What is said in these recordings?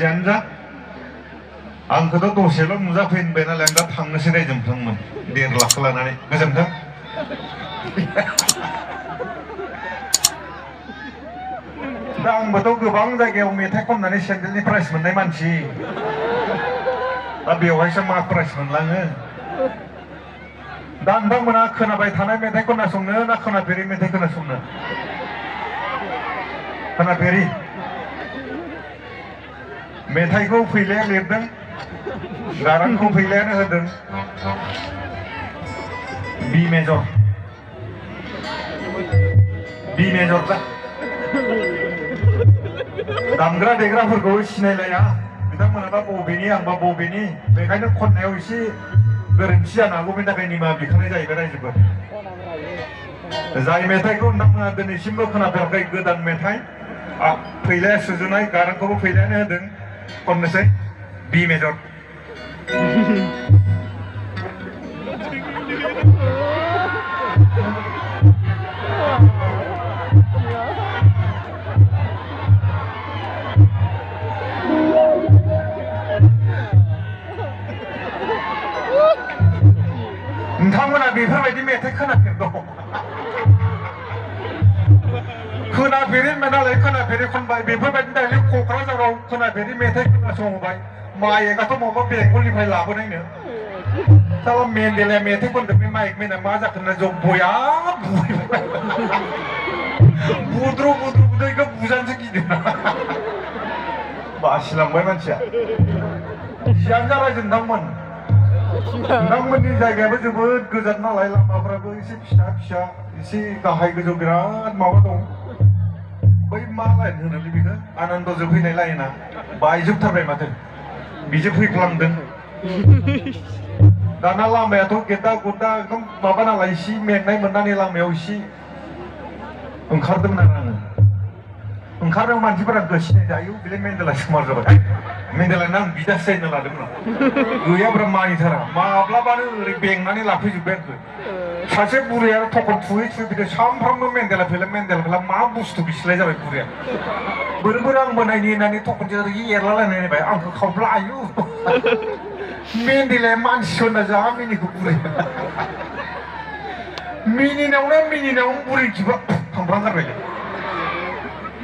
जियानो जा आंखौथ' दसेल' नुजाफैबाय नालाय आं दा थांनोसै रायजोमथोंमोन 1.5 लाख लानानै गोजोन्थों। दा आंबोथ' गोबां जायगायाव मेथाइ खननानै सेन्देलनि प्राइज मोननाय मानसि दा बेवहायसो मा प्राइज मोनलाङो। दा नोंथांमोना खोनाबाय थानाय मेथाइ खोनासंनो ना खोनाफेरि मेथाइ खोनासंनो? खोनाफेरि मेथाइखौ फैलाया लिरदों, गारांखौ फैलायानो होदों। बि मेजर दा दामग्रा देग्राफोरखौ सिनायलाया बिथांमोनाबा बबेनि आंबा बबेनि, बेखायनो खननायाव एसे गोरोन्थि जानो हागौ। बेनि थाखाय निमाहा बिखानाय जाहैबाय रायजोफोर। जाय मेथाइखौ नोंथांमोना दिनैसिमबो खोनाफेराखै गोदान मेथाइ, फैलाया सुजुनाय, गारांखौबो फैलायानो होदों, खननोसै बि मेजर। नोंथांमोना बेफोरबायदि मेथाइ खोनाफेरदों? खोनाफेरि नालाय खोनाफेरि खनबाय। बेफोरबायदि दायो क'क्राझाराव खोनाफेरि मेथाइ खोनासंबाय। माइकआथ' माबा बेंगलनिफ्राय लाबोनायनो। साला मेन्डेला मेथाइ खनदों, बे माइक मेना मा जाखो होनना जों बया बुद्रु बुद्रुखौ बुजानोसो गिदों। बासिलांबाय मानसिया। जियानो जाबाय नोंथांमोननि जायगायाबो जोबोद गोजान नालाय, लामाफ्राबो एसे फिसा फिसा, एसे गाहाय गोजौ बिराद माबा दं। बै मा लाइन होनोलै बेखौ, आनन्दजों फैनाय लाइना बायजोबथारबाय माथो, बिजों फैफ्लांदों। दाना लामायाथ' गेद्दा गुद्दा एकदम माबा नालाय, एसे मेंनाय मोननानै लामायाव एसे ओंखारदोंमोन आरो ओंखारनायाव मानसिफोरा गोसिनाय जायो, बेलाय मेन्डेला सुमार जाबाय। मेन्डेलानो आं बिदासो जाहैना लादोंमोन। गैयाब्रा मानिथारा, माब्लाबानो ओरै बेंनानै लाफैजोब्बाय आंखौ। सासे बुरैया थखन थुयै थुयै बिदि सानफ्रामबो मेन्डेला फैला मा बुस्थु बिसिलाय जाबाय बुरैया। बोरै आंबो नायनि होननानै थखनजों ओरै एरलालायनाय नायबाय, आंखौ खावब्ला आयु मेन्डेलाया मानसिसो होनना जा मिनिखौ बुरैया। मिनिनायावनो बुरै खिबा थांफ्लांगारबायलै।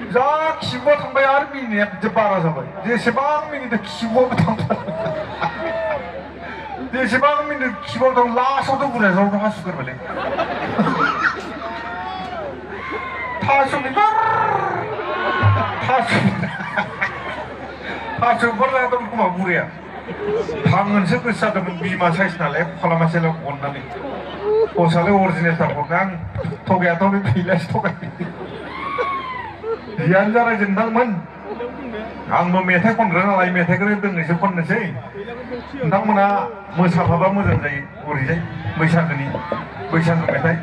जा खिबुआ थांबाय आरो मिनिनाया बारा जाबाय। जेसेबां मिनिदों खिबुआबो थांबाय। जेसेबां मिनिदों खिबुआव दं, लास्टआवथ' बुरैया ज' हासुगारबायलै। थासुफोर जादों खोमा बुरैया। थांनोसो गोसो जादोंमोन, बिमा साइज नालाय खालामासैल' अननानै। पस्टआलाय अरिजिनेलथार हरनो, आं थगायाथ' बे फैलासो थगायदों। जियानो जा रायजोनोंथांमोन, आंबो मेथाइ खनग्रा नालाय मेथाइखौनो दोंनैसो खननोसै। नोंथांमोना मोसाफाबा मोजां जायो, ओरैजाय बैसागु मेथाइ।